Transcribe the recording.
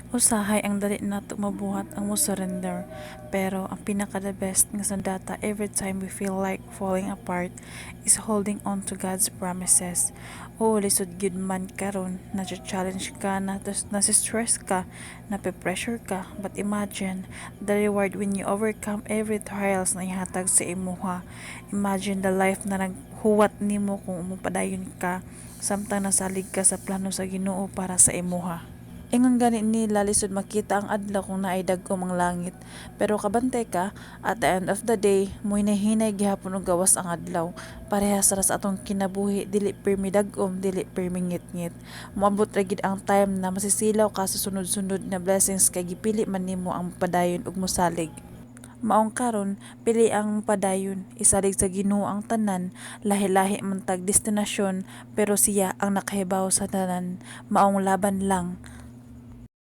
Usahay ang dali nato mabuhat ang mo-surrender, pero ang pinaka the best nga sandata every time we feel like falling apart is holding on to God's promises. Oo, lisod gyud man karon, na-challenge ka, na nasi-stress ka, nape-pressure ka, but imagine the reward when you overcome every trials na ihatag sa imuha. Imagine the life na naghuwat nimo kung mopadayon ka samtang nasalig ka sa plano sa Ginoo para sa imuha. Ingon gani nila, lisod makita ang adlaw kung naay dagom ang langit. Pero kabantay ka, at the end of the day, mohinay-hinay gihapon og gawas ang adlaw. Parehas ra sa atong kinabuhi, dili pirmi dagom, dili pirmi ngitngit. Moabot ra gid ang time na masisilaw ka sa sunod-sunod na blessings kay gipili man nimo ang padayon ug mosalig. Maong karon, pili ang padayon, isalig sa Ginoo ang tanan, lahi-lahi man tag destinasyon, pero siya ang nakahibaw sa tanan. Maong laban lang.